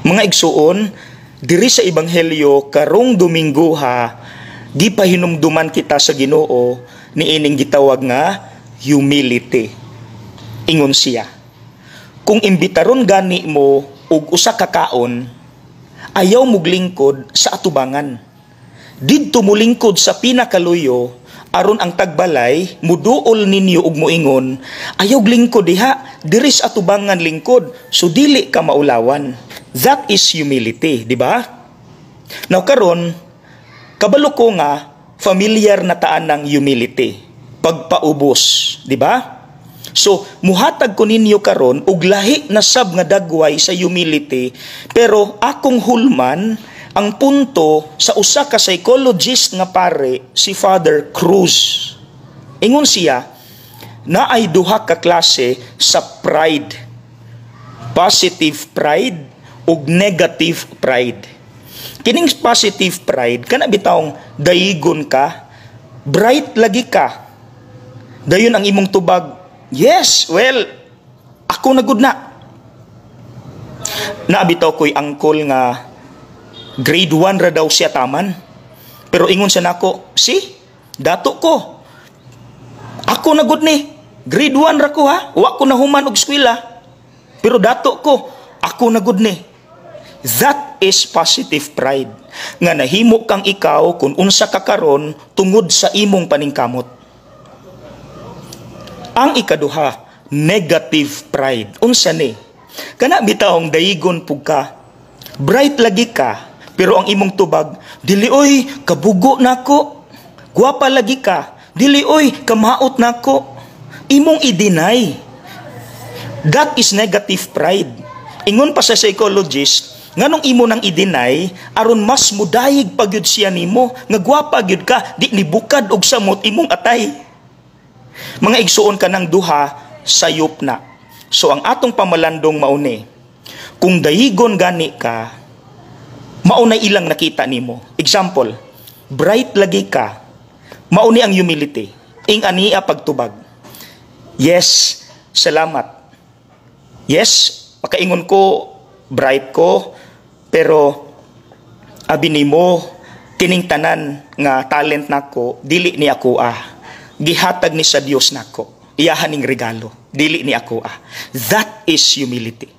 Mga igsuon, diri sa Ebanghelyo karong Domingo ha, gipahinumduman kita sa Ginoo niining gitawag nga humility. Ingon siya, kung imbitaron gani mo og usa ka kaon, ayaw muglingkod sa atubangan. Didto mulingkod sa pinakaluyo aron ang tagbalay muduol ninyo ug moingon, "Ayaw lingkod diha, diri sa atubangan lingkod," so dili ka maulawan. That is humility, di ba? Now karon, kabalo ko nga familiar na ta anang humility, pagpaubos, di ba? So, muhatag ko ninyo karon og lahi na sab nga dagway sa humility, pero akong hulman ang punto sa usa ka psychologist nga pare, si Father Cruz. Ingon siya, naay duha ka klase sa pride. Positive pride ug negative pride. Kining positive pride, kana bitawng daigon ka, bright lagi ka. Dayon ang imong tubag, "Yes, well, ako na gud na." Naa bitaw ko'y angkol nga grade 1 ra daw siya taman. Pero ingon siya nako, "Si, dato ko. Ako na gud ni. Grade 1 ra ko ha. Wa ko nahuman og eskwela. Pero dato ko, ako na gud ni." That is positive pride. Nga nahimo kang ikaw kung unsa ka karon tungod sa imong paningkamot. Ang ikaduha, negative pride. Unsa ni? Kana bitawng daigon pug ka. Bright lagi ka, pero ang imong tubag, "Dili oy, kabugo nako." Gwapa lagi ka, "Dili oy, kamaot nako." Imong i-deny. That is negative pride. Ingon pa sa psychologist, nganong imo nang i-deny, aron mas mudayig pa gyud siya nimo nga gwapa gyud ka, di ni bukad og samot imong atay. Mga igsuon, kanang duha sayop na. So ang atong pamalandong mauni, kung dayigon gani ka, maunay ilang nakita nimo. Example, bright lagi ka, mauni ang humility. Ing ania pagtubag, "Yes, salamat. Yes, makaingon ko, bright ko, pero abi nimo, kining tanan nga talent nako, dili ni ako ah. Gihatag ni sa Dios nako. Iyahan ning regalo. Dili ni ako ah." That is humility.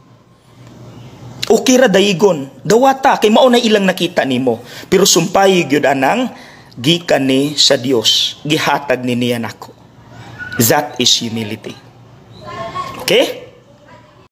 Okay ra dayigon, dawata kay mao na ilang nakita nimo. Pero sumpayi gyud anang gikan ni sa Dios, gihatag ni niya nako. That is humility. Okay?